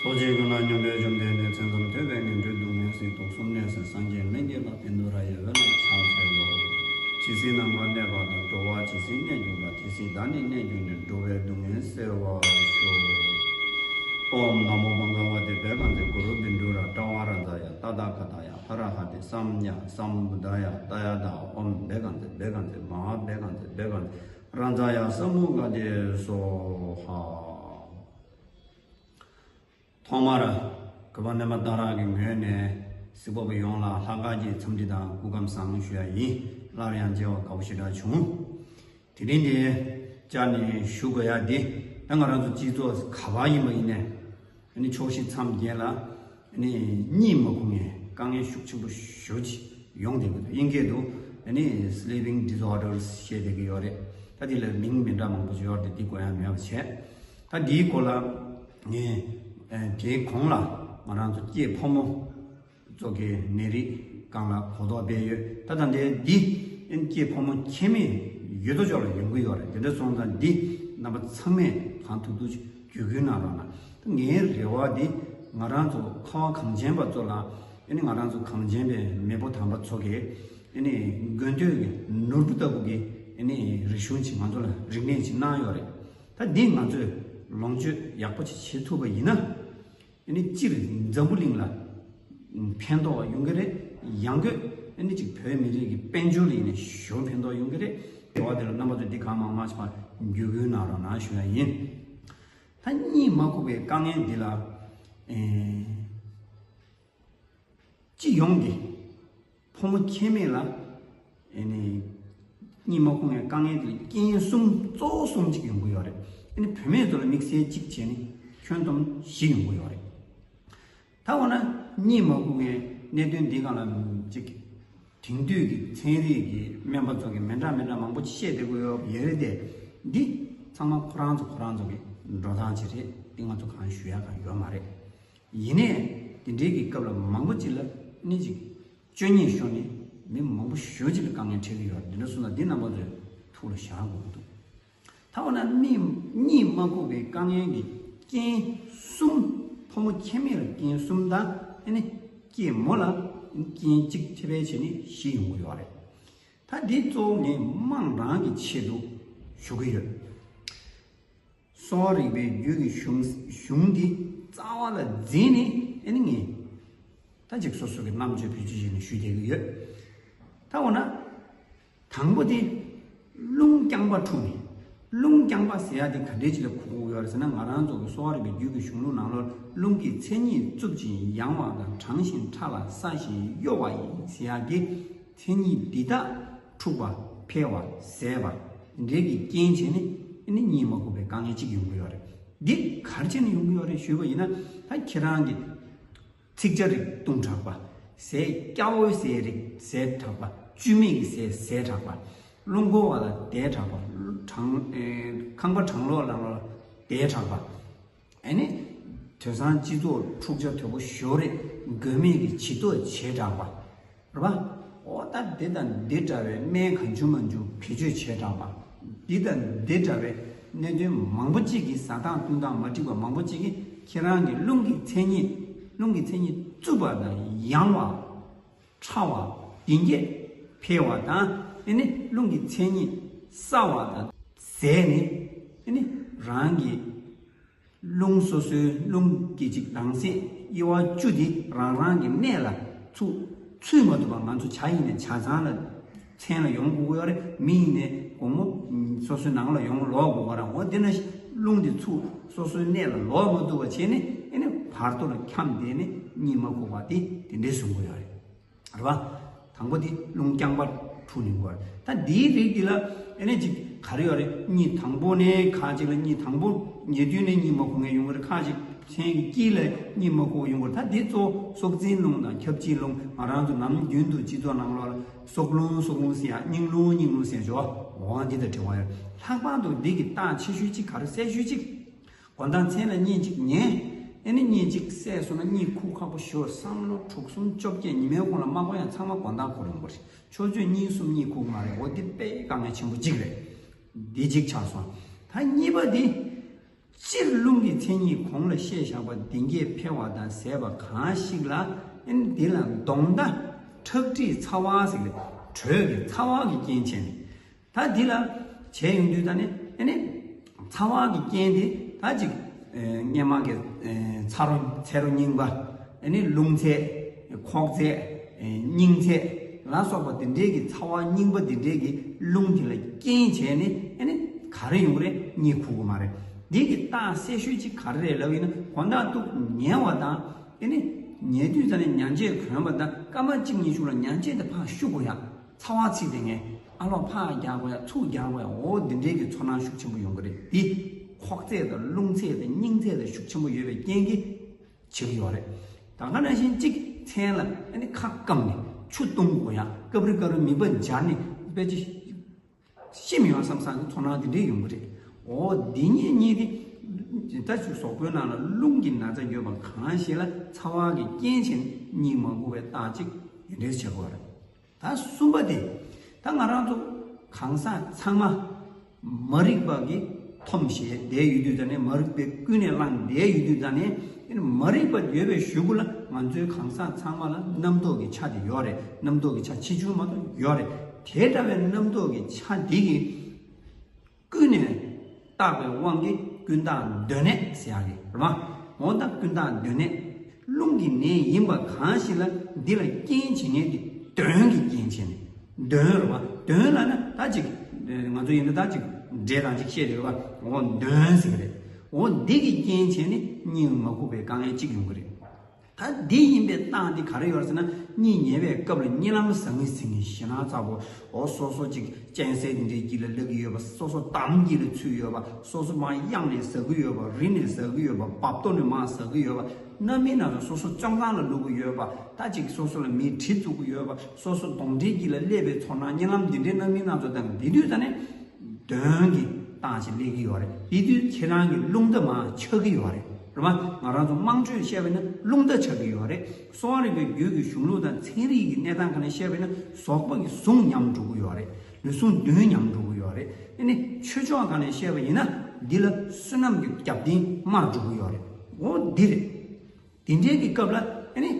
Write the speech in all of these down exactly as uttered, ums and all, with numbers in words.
ཐུགས་རྗེ་ཀུན་ལ་སྙོམས་པའི་བཅོམ་ལྡན་འདས། མཚན་ཙམ་ཐོས་པས་ངན་འགྲོའི་སྡུག་བསྔལ་སེལ། དུག་གསུམ་ནད་སེལ་སངས་རྒྱས་ལྷན་སྐྱེས་ལ། བཻ་ཌཱུརྱ་ཡི་འོད་ལ་ཕྱག་འཚལ་ལོ། ཇི་སྲིད་ནམ་མཁའ་གནས་པ་དང་། འགྲོ་བ་ཇི་སྲིད་གནས་གྱུར་པ། དེ་སྲིད་བདག་ནི་གནས་གྱུར་ནས། འགྲོ་བའི་སྡུག་བསྔལ་སེལ་བར་ཤོག། ཨོཾ་ན་མོ་བྷ་ག་ཝ་ཏེ་བྷཻ་གྷ་ཛེ་གུ་རུ་བཻ་ཌཱུརྱ་ཏྲཱ་ཝ་རཱ་ཛཱ་ཡ་ཏ་ཐཱ་ག་ཏཱ་ཡ་ཨ་ར་ཧ་ཏེ་སམ་ཡ་སམ་བུདྡྷཱ་ཡ་ཏདྱ་ཐཱ། ཨོཾ་བྷཻ་གྷ་ཛེ་བྷཻ་གྷ་ཛེ་མ་ཧཱ་བྷཻ་གྷ་ཛེ་བྷཻ་གྷ་ཛེ་རཱ་ཛཱ་ཡ་ས་མུདྒ་ཏེ་སྭཱ་ཧཱ། ཐོག་མར་གུས་པ་རྣམ་པ་གཏང་རག་གི་ངོས་ནས་གཟིགས་པ་པོ་ཡོངས་ལ་ལྷག་དཀར་གྱི་འཚམས་འདྲི་དང་སྐུ་ཁམས་བཟང་ཞུ་ཡ་ཡིན། སླར་ཡང་མཇལ་བ་དགའ་པོ་ཞེ་དྲག་བྱུང་། དེ་རིང་འདི་བཅར་ནས་ཞུ་དགོས་ཡ་འདི། ད་ང་རང་ཚོ་སྤྱི་ཚོགས་ག་པར་ཡིན་པ་ཡིན་ནས། ཨ་ནི་ཕྱོགས་བཞི་མཚམས་བརྒྱད་ལ་ཨ་ནི་གཉིད་མ་ཁུག་མཁན་དཀའ་ངལ་ཤུགས་ཆེན་པོ་ཞེ་པོ་ཅིག་ཡོང་བསྡད་ཀྱི་འདུག་དབྱིན་སྐད་དུ་ཨ་ནི་sleeping disorders ཞེས་བསྡད་ཀྱི་ཡོད་རེད། ད་འདི་ལ་མིང་མི་འདྲ་མང་པོ་ཅིག་ཡོད་རེད། འདི་དགོས་ཡ་མེད་པ་བྱས། ད་འདིའི་སྐོར་ལ་ངས་ཨ་དེའི་གོང་ལ་ང་རང་ཚོ་སྐྱེས་ཕོ་མོ་ཚོ་གི་ནད་རིགས་སྒང་ལ་གོ་རྟོགས་སྤེལ་ཡོད། ད་ད་ལྟའི་འདི་སྐྱེས་ཕོ་མོ་ཁྱད་མེད་ཡོད་དོ་ཅོག་ལ་ཡོང་གི་ཡོད་རེད། དེ་འདྲ་སོང་ཙང་འདི་རྣམ་པ་ཚང་མས་གང་ཐུབ་ཐུབ་བརྒྱུད་སྐུལ་གནང་རོགས་གནང་། ད་ངའི་རེ་བ་འདི་ང་རང་ཚོ་ཁ་བ་གངས་ཅན་པ་ཚོ་ལ་ཨ་ནི་ང་རང་ཚོ་གངས་ཅན་པའི་མེས་པོ་དམ་པ་ཚོ་གིས་ཨ་ནི་མགོན་སྟོད་ཀྱི་ནོར་བུ་ལྟ་བུ་གི་ཨ་ནི་རིག་གཞུང་ཅིག་ང་ཚོ་ལ་རིག་གནས་ཅིག་གནང་ཡོད་རེད། ད་འདི་ང་ཚོས་ལོངས་སྤྱོད་ཡག་པོ་ཅིག་བྱེད་ཐུབ་པ་ཡིན་ན། ཨ་ནི་སྤྱིར་འཛམ་བུ་གླིང་ལ་ཕན་ཐོགས་ཡོང་གི་རེད། ཡང་སྒོས་ཨ་ནི་ཅིག་བོད་མི་རིགས་ཀྱི་དཔལ་འབྱོར་ལ་ཡིན་ནའི་ཞེ་པོ་ཕན་ཐོགས་ཡོང་གི་རེད། དེ་བ་དེ་ལ་རྣམ་པ་ཚོས་འདི་གང་མང་མང་ཞིག་བརྒྱུད་སྐུལ་གནང་རོགས་གནང་ཞུ་ཡ་ཡིན། ད་གཉིད་མ་ཁུག་པའི་དཀའ་ངལ་འདི་ལ་ཨེ། སྤྱི་ཡོངས་ཀྱི་ཕོ་མོ་ཁྱད་མེད་ལ་ཨེ་ནི་གཉིད་མ་ཁུག་མཁན་དཀའ་ངལ་དེ་ལ་རྐྱེན་གསུམ་གཙོ་བོ་གསུམ་ཅིག་ཡོང་གི་ཡོད་རེད། ཨེ་ནི་བུད་མེད་ཚོ་ལ་དམིགས་བསལ་གཅིག་བྱས་ནས་ཁྱོན་བསྡོམས་བཞི་ཡོང་གི་ཡོད་རེད། ད་འོ་ན་གཉིད་མ་ཁུག་མཁན་གནད་དོན་འདི་སྒང་ལ་ཅིག་དེང་དུས་ཀྱི་ཚན་རིག་གི་སྨན་པ་ཚོ་གིས་མི་འདྲ་མི་འདྲ་མང་པོ་ཅིག་བཤད་བསྡད་ཀྱི་ཡོད་ཡོད་རེད་དེ། འདི་ཚང་མ་ཁོ་རང་ཚོ་ཁོ་རང་ཚོ་གི་འགྲོ་སྟངས་ཅིག་རེད། འདི་ང་ཚོ་གང་ཞུ་ཡ་གང་ཡོད་མ་རེད། ཡིན་ནའི་དེ་འདྲའི་གི་སྐབས་ལ་མང་པོ་ཅིག་ལ་ནི་ཅིག་སྤྱོད་ངན་ཤོར་ནས་མི་མང་པོ་ཞེ་ཅིག་ལ་དཀའ་ངལ་འཕྲད་ཀྱི་ཡོད་རེད། འདི་འདྲ་སོང་ཙང་འདི་རྣམ་པ་ཚོས་ཐུགས་ལ་བཞག་དགོས་ཀྱི་འདུག་ད་འོ་ན་གཉིད་གཉིད་མ་ཁུག་པའི་དཀའ་ངལ་གྱི་རྐྱེན་གསུམ། ཕོ་མོ་ཁྱད་མེད་ལ་རྐྱེན་གསུམ་དང་ཨ་ནི་སྐྱེས་མོ་ལ་རྐྱེན་གཅིག་ཁྱད་པར་བྱས་ནས་བཞི་ཡོང་གི་ཡོད་རེད། ད་འདི་གཙོ་བོ་ངས་དམངས་རང་གི་ཆེད་དུ་ཞུ་གི་ཡོད། གསོ་བ་རིག་པའི་རྒྱུད་ཀྱི་གཞུང་གཞུང་འདི་རྩ་བ་ལ་འཛིན་ནས་ཨ་ནི་ངས་ད་ཅིག་སོ་སོ་གི་རྣམ་དཔྱོད་བེད་སྤྱོད་བྱས་ནས་ཞུས་བསྡད་ཀྱི་ཡོད། ད་འོ་ན་དང་པོ་དེ་རླུང་རྐྱང་པ་འཁྲུགས་ནས། རླུང་རྐྱང་པ་ཟེར་ཡ་དེ་ག་འདྲས་ཅིག་ལ་གོ་དགོས་ཡོད་རེད་ཟེར་ན། ང་རང་ཚོ་གི་གསོ་བ་རིག་པའི་རྒྱུད་ཀྱི་གཞུང་ལུགས་ནང་ལོགས་རླུང་གི་མཚན་ཉིད་རྩུབ་ཅིང་ཡང་བ་དང་། གྲང་ཞིང་ཕྲ་ལ་སྲ་ཞིང་གཡོ་བ་ཡིན་ཟེར་ཡ་གི་མཚན་ཉིད་འདི་དག་འཁྲུགས་པ་འཕེལ་བ་ཟད་པ་འདྲའི་གི་རྐྱེན་བྱས་ནས་ཨ་ནི་གཉིད་མ་ཁུག་པའི་དཀའ་ངལ་ཅིག་ཡོང་གི་ཡོད་རེད། འདི་ག་རེ་བྱས་ནས་ཡོང་གི་ཡོད་རེད་ཞུས་པ་ཡིན་ན། ད་ཁྱེད་རང་གི་ཚིག་ཇ་རིགས་བཏུང་དྲགས་པ། ཟས་སྐྱ་བོ་ཟས་རིགས་ཟས་དྲགས་པ། བཅུད་མེད་ཀྱི་ཟས་ཟས་དྲགས་པ། རླུང་འཁོར་བ་ལ་བསྡད་དྲགས་པ། གྲང་ཨེ་ཁང་པ་གྲང་ལོག་ལ་ལོག་ལ་བསྡད་དྲགས་པ། ཨ་ནི་དུས་སང་སྤྱི་ཚོགས་འཁྲུག་ཆ་དོད་པོ་ཞེ་པོ་རེད། དགོས་མེད་ཀྱི་བྱི་དོར་བྱས་དྲགས་པ། རེད་པ། འོ་ད་འདི་དང་འདི་འདྲ་བའི་སྨན་གང་བྱུང་མང་བྱུང་བེད་སྤྱོད་བྱས་དྲགས་པ། འདི་དང་འདི་འདྲ་བའི་གནད་དོན་མང་པོ་གཅིག་གིས། བཟའ་སྟངས་བཏུང་སྟངས་མ་འགྲིག་པ་མང་པོ་གཅིག་གིས་ཁྱེད་རང་གི་རླུང་གི་མཚན་ཉིད། རླུང་གི་མཚན་ཉིད་རྩུབ་པ་དང་ཡང་བ། ཕྲ་བ། ལྡན་སྐྱེས་འཕེལ་བ་དང་། ཨ་ནི་རླུང་གི་མཚན་ཉིད་སྲ་བ་དང་ཟད་ནས། ཨ་ནི་རང་གི་རླུང་སོ་སོའི་རླུང་གི་ཅིག་དྭངས་གསལ་དབྱེ་བ་བཅུ་དེ་རང་རང་གི་གནས་ལ་ཚུར་ཚུད་མ་ཐུབ་པ། ང་ཚོ་བྱ་ཡིན་ནའི་བྱ་ཚང་ལ་མཚན་ལ་ཡོང་དགོས་ཀྱི་ཡོད་རེད། མི་ཡིན་ནའི་དགོང་མོ་སོ་སོའི་ནང་ལ་ཡོང་ལོག་དགོས་ཀྱི་རེད། འོ་འདི་ན་རླུང་དེ་ཚུར་སོ་སོའི་གནས་ལ་ལོག་མ་ཐུབ་པ་བྱས་ནས། ཨ་ནི་བར་དོ་ལ་འཁྱམས་བསྡད་ནས་གཉིད་མ་ཁུག་པ་དེ་དེ་འདྲས་བཟོ་གི་ཡོད་རེད། རེད་པ། དང་པོ་དེ་རླུང་རྐྱང་པ་འཁྲུགས་ནས་འགོ་རེད། ད་འདིའི་རིགས་འདི་ལ་ཨ་ནི་ཅིག་ག་རེ་ཡོད་རེད། གཉིད་དང་པོ་ནས་ཁ་ཅིག་ལ། གཉིད་དང་པོ་ཉལ་དུས་ནས་གཉིད་མ་ཁུག་མཁན་ཡོང་གི་རེད། ཁ་ཅིག་མཚན་གྱི་དཀྱིལ་ལ་གཉིད་མ་ཁུག་ཡོང་གི་རེད། ད་འདི་གཙོ་བོ་སྲོག་འཛིན་རླུང་དང་ཁྱབ་བྱེད་རླུང་། ང་རང་ཚོ་ནམ་རྒྱུན་དུ་སྤྱི་ཚོགས་ནང་ལོགས་ལ་སྲོག་རླུང་སྲོག་རླུང་ཟེར་ཡ། སྙིང་རླུང་སྙིང་རླུང་ཟེར་ཡ། འོ་འདི་དང་འབྲེལ་བ་ཡོད། ལྷག་པར་དུ་འདི་གི་རྟགས་ཆེ་ཤོས་གཅིག་ག་རེ། གསལ་ཤོས་གཅིག་དགོང་དག་མཚན་ལ་གཉིད་གཅིག་ཉལ། ཨ་ནི་གཉིད་གཅིག་སད་སོང་ན་གཉིད་ཁུག་ཁག་པོ་ཞེ་པོ། བསམ་བློ་དྲུག་གསུམ་བཅོ་བརྒྱད་ཉི་མའི་གོང་ལ་མ་འགོར་ཡང་ཚང་མ་དགོང་དག་འགོར་ཡོང་གི་རེད། ཆུ་ཚོད་གཉིས་གསུམ་གཉིད་ཁུག་མ་རེད། འོ་འདི་དཔེ་དཀའ་ངལ་ཆེན་པོ་གཅིག་རེད། འདི་གཅིག་ཆགས་སོང་། ད་གཉིས་པ་འདི་ སྤྱིར་རླུང་གི་མཚན་ཉིད་གོང་ལ་བཤད་བཞག་པ་འདི་གས་འཕེལ་བ་དང་ཟད་པ་གང་ཞིག་ལ། ཨེ་ནི་འདི་ལ་གདོང་མདའ་ཁྲག་མཁྲིས་ཚ་བ་ཟེར་གི་དྲོད་ཀྱི་ཚ་བ་གི་རྐྱེན་བྱས་ནས། ད་འདི་ལ་བྱས་ཡོང་དུས་ད་ནི་ཨེ་ནི་ཚ་བ་གི་རྐྱེན་དེ་ད་ཅིག་ཨེ་སྔས་མ་གི་ཨེ་ཚ་རོ་ཚ་རོ་རྙིང་པ། ཨེ་ནི་རླུང་ཚད། ཁོག་ཚད། ཨེ་སྙིང་ཚད་ལ་སོགས་པ་དེ་འདྲའི་གི་ཚ་བ་རྙིང་པ་དེ་འདྲའི་གི་རླུང་དེ་ལ་རྐྱེན་བྱས་ནས་ཨེ་ནི་ག་རེ་ཡོང་གི་རེད། གཉིད་ཁུག་གི་མ་རེད། འདི་གི་རྟགས་གསལ་ཤོས་ཅིག་ག་རེ་རེད་ལབ་ཡིན་ན། དགོང་དག་ཏུ་ཉལ་བ་དང་ཨེ་ནི་ཉལ་དུས་ཙ་ནས་ཉལ་ཆས་གོན་པ་དང་སྐར་མ་གཅིག་གཉིས་ཤུགས་ལ་ཉལ་ཆས་དེ་ཕར་བཤུ་དགོས་ཡ། ཚ་བ་ཚིག་དེ་ངས་ཨ་ལོག་ཕར་རྒྱག་དགོས་ཡ། ཚུར་རྒྱག་དགོས་ཡ། འོ་འདི་འདྲའི་གི་ཚོར་སྣང་ཤུགས་ཆེན་པོ་ཡོང་གི་རེད། འདི་ཁོག་ཚད་དང་རླུང་ཚད་དང་སྙིང་ཚད་དང་ཤུགས་ཆེན་པོ་ཡོད་པའི་རྐྱེན་གྱིས་བྱེད་ཀྱི་ཡོད་རེད། ད་ག་ནང་བཞིན་གཅིག་མཚན་ལ་ཨ་ནི་ཁ་སྐམ་ནས་ཆུ་བཏུང་དགོས་ཡ། སྐབས་རེ་སྐབས་རེ་མིད་པ་འབྱར་ནས་དཔེ་ཅིག་ཤི་མི་ཡོང་བསམ་བསམ་གྱི་ཚོར་སྣང་འདི་འདྲའི་ཡོང་གི་རེད། འོ་འདི་གཉིས་གཉིས་དེ་ད་ཅིག་གཟུགས་པོའི་ནང་ལ་རླུང་གི་ན་ཚ་ཡོད་པ་གང་ཞིག་ལ་ཚ་བ་གི་རྐྱེན་བྱས་ནས་གཉིད་མ་ཁུག་པའི་རྟགས་གཅིག་འདི་འདྲའི་བྱེད་དགོས་རེད། ད་གསུམ་པ་དེ། ད་ང་རང་ཚོ་གང་ཟག་ཚང་མ་མ་རིག་པ་གིས་འཐོམ་བྱས་བསྡད་ཡོད་དུས་ཙ་ནས། མ་རིག་པས་ཀུན་ནས་བསླངས་བསྡད་ཡོད་དུས་ཙ་ནས། མ་རིག་པ་ཡོད་པའི་གཞུག་གུ་ལ་ང་ཚོའི་གང་ཟག་ཚང་མ་ལ་རྣམ་རྟོག་གི་ཆ་དེ་ཡོད་རེད། རྣམ་རྟོག་གི་ཆ་ཆེ་ཆུང་མ་གཏོགས་ཡོད་རེད། དེ་འདྲ་བའི་རྣམ་རྟོག་གི་ཆ་དེ་གིས་ཀུན་ནས་བཏགས་པའི་དབང་གིས་ཀུན་བཏགས་གདོན་ནད་ཟེར་ཡག་གི་རེད་བ། འོ་ད་ཀུན་བཏགས་གདོན་ནད། རླུང་གི་ནད་ཡིན་པ་གང་ཞིག་ལ་འདི་ལ་རྐྱེན་བྱེད་མཁན་དེ་གདོན་གྱི་རྐྱེན་བྱས་ནས། གདོན་རེད་བ། གདོན་ལབ་ན་ད་ཅིག་ང་ཚོ་ཡིན་ན་ད་ཅིག་འདྲེ་དང་ཅིག་བཤད་རེད་བ། འོ་གདོན་ཟེར་གི་རེད། འོ་འདི་གི་རྐྱེན་བྱས་ནས་གཉིད་མ་ཁུག་པའི་དཀའ་ངལ་གཅིག་ཡོང་གི་རེད། ད་འདི་ཡིན་པའི་རྟགས་འདི་ག་རེ་ཡོད་ཟེར་ན། གཉིད་ཉལ་བའི་སྐབས་ལ་གཉིད་ལམ་ཟང་ངེ་ཟིང་ངེ་ཞེད་སྣང་ཚ་པོ། འོ་སོ་སོ་ཅིག་གཅན་གཟན་འདི་འདྲའི་དཀྱིལ་ལ་སླེབས་ཀྱི་ཡོད་པ། སོ་སོ་འདམ་དཀྱིལ་ལ་ཚུད་ཡོད་པ། སོ་སོ་མར་གཡང་ནས་ཟག་གི་ཡོད་པ། རི་ནས་ཟག་གི་ཡོད་པ། རྦབ་རྡོ་ནས་མར་ཟག་གི་ཡོད་པ། རྣམ་སྨིན་སྣ་ཚོགས། སོ་སོ་བཙོན་ཁང་ལ་ལུས་ཀྱི་ཡོད་པ། ད་ཅིག་སོ་སོ་ལ་མིས་གྲི་བཙུགས་ཀྱི་ཡོད་པ། སོ་སོ་གདོན་འདྲེའི་དཀྱིལ་ལ་སླེབས་པའི་ཚོར་སྣང་གཉིད་ལམ་འདི་འདྲའི་རྣམ་སྨིན་སྣ་ཚོགས་དང་འདི་དུས་ད་ནི། གདོན་གྱི་རྟགས་ཤིག་སླེབས་ཀྱི་ཡོད་རེད། དེ་དུས་ཁྱེད་རང་གི་རླུང་རྟ་མར་ཆག་གི་ཡོད་རེད། རེད་བ། ང་རང་ཚོ་དམངས་ཁྲོད་བཤད་པ་ཡིན་ན་རླུང་རྟ་ཆག་གི་ཡོད་རེད། གསོ་བ་རིག་པའི་རྒྱུད་ཀྱི་གཞུང་ལུགས་དང་ཚན་རིག་གི་གནས་སྟངས་སྒང་ནས་བཤད་པ་ཡིན་ན་ཟོག་པོ་གི་ཟུངས་ཉམས་འགྲོ་གི་ཡོད་རེད། ལུས་ཟུངས་བདུན་ཉམས་འགྲོ་གི་ཡོད་རེད། ཨ་ནི་ཆོས་ཕྱོགས་སྒང་ནས་བཤད་པ་ཡིན་ན་འདི་ལ་བསོད་ནམས་ཀྱི་རྒྱབ་རྟེན་དམར་འགྲོ་གི་ཡོད་རེད། འོ་འདི་རེད། དེ་འདྲའི་གི་སྐབས་ལ་ཨ་ནི་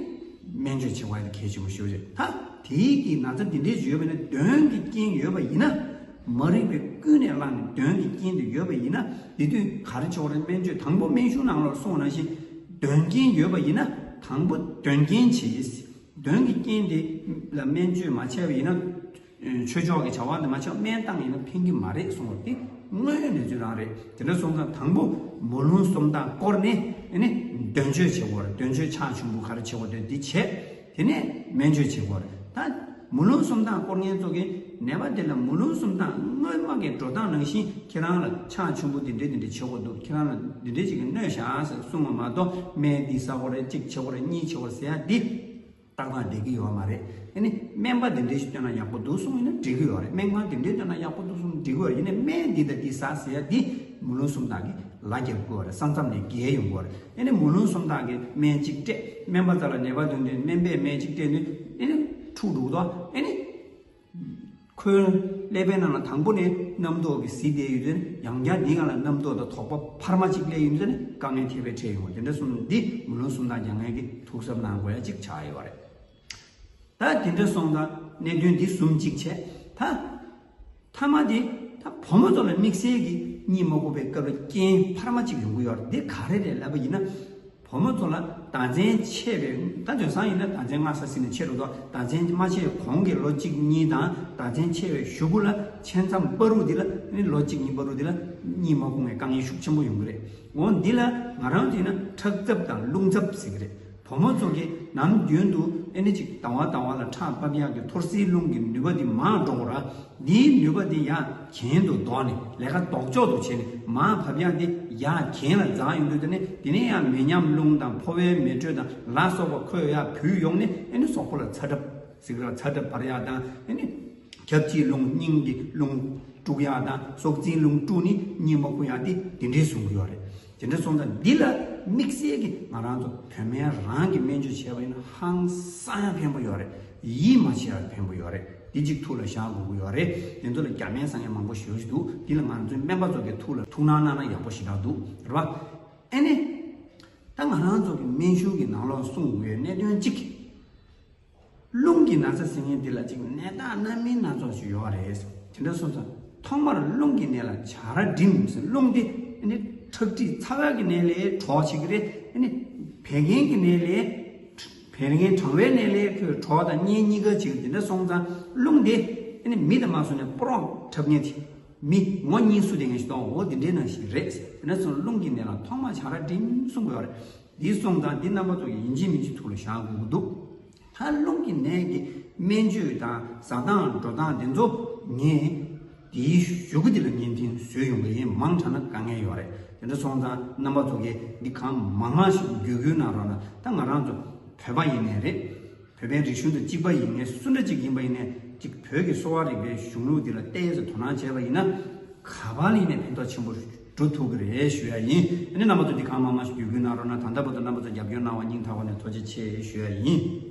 སྨན་བཅོས་བྱེད་དགོས་ཡ་དེ་གལ་ཆེན་པོ་ཞེ་པོ་ཅིག་ད་དེའི་གི་ན་ཚ་དེ་འདྲའི་ཅིག་ཡོད་པ་ཡིན་ན། གདོན་གྱི་རྐྱེན་ཡོད་པ་ཡིན་ན། མ་རིག་པས་ཀུན་ནས་བསླངས་ནས་གདོན་གྱི་རྐྱེན་དེ་ཡོད་པ་ཡིན་ན། དེ་དུས་ག་རེ་བྱེད་དགོས་རེད། སྨན་བཅོས་དང་པོ་སྨན་གཞུང་ནང་ལོགས་གསུངས་པ་ནང་བཞིན། གདོན་རྐྱེན་ཡོད་པ་ཡིན་ན་དང་པོ་གདོན་རྐྱེན་བྱེད། གདོན་གྱི་རྐྱེན་དེ་ལ་སྨན་བཅོས་མ་བྱས་པ་ཡིན་ན། ཆོས་ཕྱོགས་ཀྱི་བྱ་བ་འདི་མ་ཆགས་སྨན་བཏང་ཡིན་ན་ཕན་གྱི་མ་རེད་གསུངས་པ་དེ་དངོས་ཡོད་གནས་ཚུལ་རང་རེད། དེ་འདྲ་སོང་ཙང་དང་པོ་མུ་ལོན་སུམ་རྟགས་བསྐོར་ནས་ཨ་ནི་གདོན་བཅོས་བྱེད་དགོས་རེད། གདོན་བཅོས་ཕྱག་མཆོད་འབུལ་ག་རེ་བྱེད་དགོས་འདུག་དེ་བྱས། དེ་ནས་སྨན་བཅོས་བྱེད་དགོས་རེད། ད་མུ་ལོན་སུམ་རྟགས་བསྐོར་མཁན་ཚོ་གིས་ནད་པ་དེ་ལ་མུ་ལོན་སུམ་རྟགས་སྔོན་མ་གི་འགྲོ་སྟངས་ནང་བཞིན་ཁྱེད་རང་ལ་ཕྱག་མཆོད་འབུལ་འདི་འདྲས་འདི་འདྲས་བྱེད་དགོས་འདུག་ཁྱེད་རང་ལ་འདི་འདྲས་ཅིག་གི་གནོད་བཞག་ཟེར་གསུངས་པ་མ་གཏོགས། སྨན་འདི་ཟ་དགོས་རེད། གཅིག་བྱེད་དགོས་རེད། གཉིས་བྱེད་དགོས་རེད་ཟེར་ཡ་འདི། ཏག་ཏག་འགྲིག་གི་ཡོད་མ་རེད། ཨ་ནི་སྨན་པ་དེ་འདྲས་ཞིག་བསྟེན་ན་ཡག་པོ་འདུག་གསུངས་ཡིན་ན་འགྲིག་གི་ཡོད་རེད། སྨན་ཁང་དེ་འདྲས་བསྟེན་ན་ཡག་པོ་འདུག་གསུངས་འགྲིག་གི་ཡོད་རེད། ཡིན་ནའི་སྨན་འདི་དང་འདི་ཟ་ཟེར་ཡ་འདི་མུ་ལོན་སུམ་རྟགས་ཀྱིས་ལ་རྒྱབ་དགོས་རེད། ས་མཚམས་ནས་བརྒལ་ཡོང་གི་ཡོད་རེད། ཨ་ནི་མུ་ལོན་སུམ་རྟགས་ཀྱིས་སྨན་གཅིག་སྤྲད། སྨན་པ་རྩ་ལ་ནད་པ་དོན་དུ་སྨན་པས་སྨན་གཅིག་སྤྲད་དུས་ཨ་ནི་འཁྲུག་འགྲོ་གི་འདུག་ཨ་ནི། ཁོའི་ཀླད་པའི་ནང་ལ་དང་པོ་ནས་རྣམ་རྟོག་གིས་གཟིགས་བསྡད་ཡོད་དུས། ཡང་བསྐྱར་འདིའི་སྒང་ལ་རྣམ་རྟོག་དང་དོགས་པ་འཕར་མ་གཅིག་སླེབས་ཡོང་དུས་ནི་དཀའ་ངལ་ཐེབས་པའི་ཁྲལ་ཡོང་བ། དེ་འདྲ་སོང་ན་འདི་མུ་ལོན་སུམ་རྟགས་རྒྱག་མཁན་གྱིས་ཐུགས་གཟབ་གནང་དགོས་ཡ་གཅིག་ཆགས་ཡོད་རེད། ད་དེ་འདྲ་སོང་ཙང་གནད་དོན་འདི་གསུམ་གཅིག་བྱས། ད་མཐའ་མ་དེ་ད་བུ་མོ་ཚོ་ལ་དམིགས་བསལ་གྱི་གཉིད་མ་ཁུག་པའི་སྐབས་ལ་རྐྱེན་འཕར་མ་གཅིག་ཡོང་གི་ཡོད་རེད། འདི་ག་རེ་རེད་ལབ་པ་ཡིན་ན། བུ་མོ་ཚོ་ལ་ཟླ་མཚན་ཆད་པའི། ད་དེང་སང་ཡིན་ན་ཟླ་མཚན་སྔ་ས་ཟིན་ནས་ཆད་འགྲོ་འདུག་ཟླ་མཚན་མ་ཆད་གོང་གི་ལོ་གཅིག་གཉིས་དང་ཟླ་མཚན་ཆད་པའི་གཞུག་གུ་ལ་ཕྱེད་མཚམས་བར་དུ་འདི་ལ་ནི། ལོ་གཅིག་གཉིས་བར་དུ་འདི་ལ་གཉིད་མ་ཁུག་ནས་དཀའ་ངལ་ཤུགས་ཆེན་པོ་ཡོང་གི་རེད། འོ་འདི་ལ་ང་རང་ཚོ་ཡིན་ན་ཁྲག་འཛབ་དང་རླུང་འཛབ་ཟེར་གི་རེད། བུ་མོ་ཚོ་གིས་ནམ་རྒྱུན་དུ་ཨེ་ནི་ཅིག་ཟླ་བ་ཟླ་བ་ལ་ཁྲག་འབབ་ཡག་གི་ཐོར་སིལ་རླུང་གི་ནུས་པ་འདི་མར་འགྲོ་དགོས་ར། འདིའི་ནུས་པ་འདི་ཡར་གྱེན་དུ་ལྡོག་ནས་ལས་ཀ་ལྡོག་ཕྱོགས་དུ་བྱས་ནས་མར་བབས་ཡག་འདི་ཡར་གྱེན་ལ་འཛེགས་ཡོང་དུས། དེ་ནས་དེ་ནས་ཡང་མེ་མཉམ་རླུང་དང་ཕོ་བའི་མེ་དྲོད་དང་ལ་སོགས་པ་ཁོས་ཡར་བུད་ཡོང་ནས་ཨེ་ནི་གཟུགས་པོ་ལ་ཚ་གྲབས་ཟེར་གི་ར། ཚ་གྲབས་འབར་ཡག་དང་། ཨེ་ནི་ཁྱབ་འཇིག་རླུང་། སྙིང་གི་རླུང་དཀྲུག་ཡག་དང་། སྲོག་རྩའི་རླུང་དཀྲུག་ནས་གཉིད་མ་ཁུག་ཡག་འདི་དེ་འདྲའི་བཟོ་གི་ཡོད་རེད། དེ་འདྲ་སོང་ཙང་འདི་ལ་དམིགས་བསལ་གྱི་ང་རང་ཚོ་བོད་སྨན་རང་གི་སྨན་བཅོས་བྱས་པ་ཡིན་ན་ཧང་སང་ཡང་ཕན་པོ་ཡོད་རེད། ཡིད་མ་ཆེས་ཡང་ཕན་པོ་ཡོད་རེད། འདི་གཅིག་ཐུགས་ལ་བཞག་དགོས་ཀྱི་ཡོད་རེད། དེ་ཚོ་ལ་རྒྱ་སྨན་ཟ་མཁན་མང་པོ་ཞེ་པོ་ཞིག་འདུག་འདི་ལ་ང་ཚོའི་སྨན་པ་ཚོ་གིས་ཐུགས་ལ་ཐུགས་སྣང་གནང་ན་ཡག་པོ་ཞེ་དྲག་འདུག་རེད་པ། ཨ་ནི། ད་ང་རང་ཚོ་གི་སྨན་གཞུང་གི་ནང་ལོགས་གསུང་དགོས་པའི་གནད་དོན་གཅིག་རླུང་གི་ན་ཚ་ཟེར་མཁན་འདི་ལ་གཅིག་ནད་རྟགས་སྣ་མིན་སྣ་ཚོགས་ཤིག་ཡོད་རེད། དེ་འདྲ་སོང་ཙང་ཐོག་མར་རླུང་གི་ནད་ལ་བྱ་ར་འགྲིམ་ཟེར། རླུང་འདི་ཨ་ནི་ཁྲག་མཁྲིས་ཚ་བའི་གི་ནད་ལས་གྲོགས་བྱེད་ཀྱི་རེད། ཨ་ནི་བད་ཀན་གྱི་ནད་ལས། བད་ཀན་གྲང་བའི་ནད་ལས་ཁོས་གྲོགས་དང་གཉེན་གཉིས་ཀ་བྱེད་ཀྱི། དེ་འདྲ་སོང་ཙང་རླུང་འདི་ཨ་ནི་མི་དང་མ་སོང་ནས་པོ་རོག་འཁྲབ་མཁན་དེ། མི་ངོ་གཉིས་སུ་དེ་ངན་ཞིག་གཏོང་འོ་དེ་འདྲའི་ནང་ཞིག་རེད། དེ་འདྲ་སོང་རླུང་གི་ནད་ལ་ཐོག་མར་བྱ་ར་འགྲིམ་གསུང་དགོས་རེད། འདི་སོང་ཙང་འདི་རྣམ་པ་ཚོ་གིས་ཡིན་གཅིག་མིན་གཅིག་ཐུགས་ལ་བཞག་དགོས་ཀྱི་འདུག་ད་རླུང་གི་ནད་ཀྱི་སྨན་བཅོས་དང་ཟ་སྟངས་འགྲོ་སྟངས་དེ་ཚོ་ངས་དེའི་གཞུག་གུ་དེ་ལ་བརྙན་འཕྲིན་བཟོས་ཡོང་གི་ཡིན། མང་དྲགས་ན་དཀའ་ངལ་ཡོད་རེད། དེ་འདྲ་སོང་ཙང་རྣམ་པ་ཚོ་གིས་འདི་གང་མང་མང་ཞིག་བརྒྱུད་སྐུལ་གནང་རོགས་གནང་། ད་ང་རང་ཚོ་བོད་པ་ཡིན་ནའི་རེད། བོད་པའི་རིག་གཞུང་དང་གཅིག་པ་ཡིན་ནའི་སུ་འདྲ་གཅིག་ཡིན་པ་ཡིན་ནའི་གཅིག་བོད་ཀྱི་གསོ་བ་རིག་པའི་གཞུང་ལུགས་འདི་ལ་ཏོག་ཙམ་དོ་སྣང་བྱས་པ་ཡིན་ན་ག་པར་ཡིན་ནའི་ཕན་ཐོགས་ཆེན་པོ་འགྲོ་ཐུབ་ཀྱི་རེད་ཞུ་ཡ་ཡིན། ཨ་ནི་རྣམ་པ་ཚོ་འདི་གང་མང་མང་ཞིག་བརྒྱུད་སྐུལ་གནང་རོགས་གནང་། ད་ལྟ་བར་དུ་རྣམ་པ་ཚོ་རྒྱབ་སྐྱོར་གནང་བ་སྙིང་ཐག་པ་ནས་ཐུགས་རྗེ་ཆེ་ཞུ་ཡ་ཡིན།